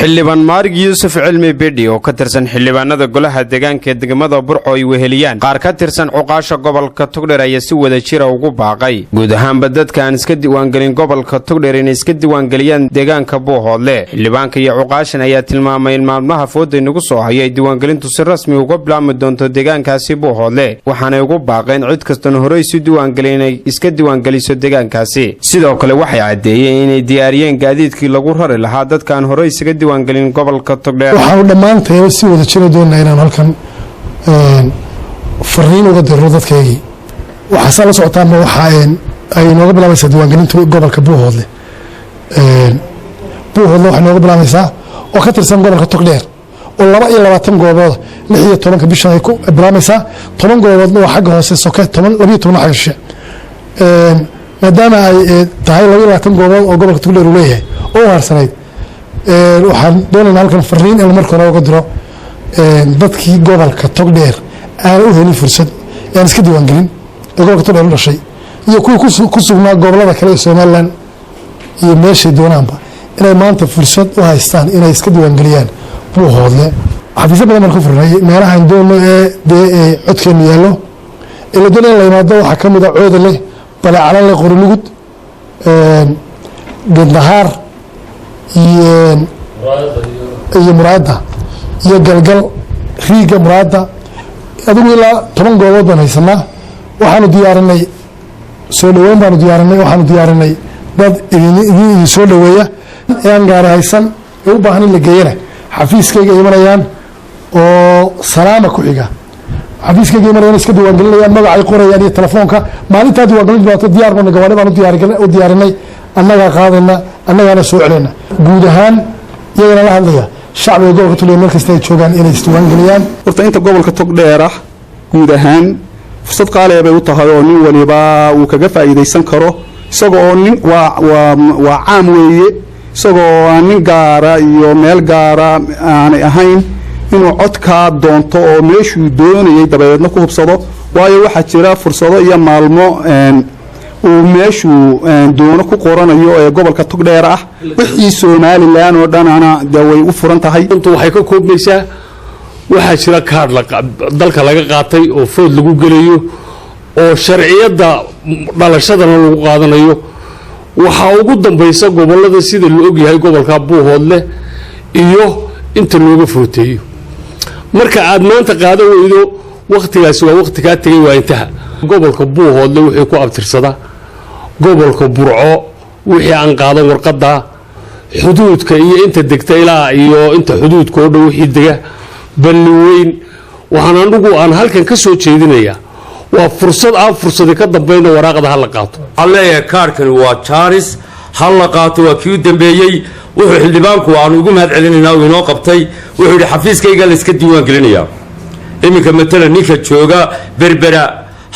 Xildhibaan Maarig Yuusuf Cilmi Bidhi oo ka tirsan xildhibaanada golaha deegaanka ee degmada Burco ay weheliyaan qaar ka tirsan cuqaasha gobolka Togdheer ayaa si wada jira ugu baaqay guud ahaanba dadka aan iska diiwaangelin gobolka Togdheer inay iska diiwaangeliyaan deegaanka Buuhoodle. Xildhibaanka iyo cuqaashan ayaa tilmaamay in maalmaha fooda inagu soo haya ay diiwaangelintu si rasmi uga bilaabmi doonto deegaankaasi Buuhoodle, waxaanay ugu baaqeen cid kastoona horey isu diiwaangelin inay iska diiwaangeliso deegaankaasi. Sidoo kale waxay caddeeyeen inay diyaariyeen gaadiidkii lagu rari lahaa dadkaan horey isaga diiwaangelin gobolka Togdheer. Waxaanu dhammaantayba si wada jira doonaa inaanu halkan fariin uga dirno dadkaygii. Waxaa saa la socotaanba, waxaa ay inooga bilaabaysaa diiwaangelintu gobolka Buuhoodle. Buuhoodle waxay nooga bilaabaysaa oo ka tirsan gobolka Togdheer oo 22 goobood 16-ka bishan ay ku bilaabaysaa. 10 gooboodna waa xagga hoose soke, 10, 12 xagga shishe. Maadaama ay tahay 22 goobood oo gobolka Togdheer uu leeyahay oo u harsanayd, waxaan doonaynaa halkan fariin in marka hore uga diro dadkii gobolka Togdheer aan u helin fursad aan iska diiwaangelin ee gobolka Togdheer u dhashay iyo kuwii ku sugnaa gobolada kale ee Somaliland iyo meeshay doonaanba inay maanta fursad u haystaan inay iska diiwaangeliyaan Buuhoodle. Xafiisyo badan baan ku furnay meelahaan doonno ee dee codkeenu yaallo ee la doonaya in la yimaado. Waxaa ka mid a Coodale, Balecalanle, Qorilugud, Gandahaar iyo Muraadda iyo Galgal, Riiga Muraadda. Adigu ilaa 10 goobood baan haysanaa. Waxaanu diyaarinay soo dhaweyn baanu diyaarinay. Waxaanu diyaarinay dad idin soo dhaweeya. Ee aan gaari haysan ee u baahan in la geeyana, xafiiskayga imanayaan oo Salaama ku xiga. Xafiiskayga imanayaan, iska diiwaangelinayaan, magacay qorayaan iyo telefoonka. Maalintaa diiwaangelin doonto diyaar baanu, gawaari baan u diyaarinay, annagaa qaadayna, annagaana soo celinayna. Guud ahaan iyagana la hadlaya shacbiga gobolka Togdheer meel kasta ay joogaan inay isdiiwaangeliyaan. Horta inta gobolka Togdheer ah guud ahaan fursad qaaliya bay u tahay oo nin waliba uu kaga faa'iidaysan karo, isaga oo nin waa caam weeye, isagoo aan nin gaara iyo meel gaara aanay ahayn inuu codkaa doonto oo meeshuu doonayay dabadeedna ku hubsado. Waayo, waxaa jira fursado iyo maalmo uu meeshuu doono ku qoranayo ee gobolka Togdheer ah. Wixii Somaliland oo dhanana dee way u furan tahay. Runtu waxay ka koobmaysaa, waxaa jira kaadh dalka laga qaatay oo vote lagu gelayo oo sharciyadda dhalashadana lagu qaadanayo. Waxaa ugu dambaysa gobollada, sida la ogyahay, gobolka Buuhoodle iyo inta looga footeeyo. Marka aad maanta qaadan weydo, wakhtigaasi waa wakhti kaa tegay, waa intaha. Gobolka Buuhoodle wixii ku abtirsada, gobolka Burco wixii aan qaadan warqadda, xuduudka iyo inta degta ilaa iyo inta xuduudka oo dhan wixii dega, Balliweyn, waxaan anigu aan halkan ka soo jeedinayaa waa fursad aan fursadi ka dambayna, waraaqda ha la qaato. Waxaan leeyahay kaarkani waa jaanis, ha la qaato, waa kii u dambeeyey. Wuxuu xildhibaanku aanu ugu mahad celinaynaa uu inoo qabtay, wuxuu yidhi xafiiskayga la iska diiwaan gelinayaa. Iminka matalan ninka jooga Berbera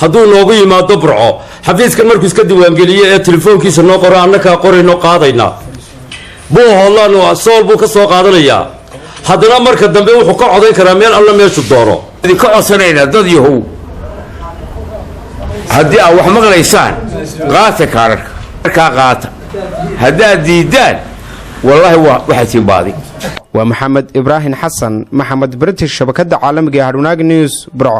hadduu noogu yimaado Burco, xafiiskan markuu iska diiwaangeliyo ee telefoonkiisa noo qoro, annakaa qorayno, qaadaynaa. Buuhoodlaanu Sool buu ka soo qaadanayaa. Haddana marka dambe wuxuu ka codayn karaa meel alla meeshu doono. Idinka codsanaynaa, dad yahow, haddii aad wax maqlaysaan, qaata kaararka, markaa qaata. Haddaad diiddaan, wallaahi waxaa tiin baadi. Waa Maxamed Ibraahim Xasan, Maxamed British, shabakada caalamiga ee Hadhunaag News, Burco.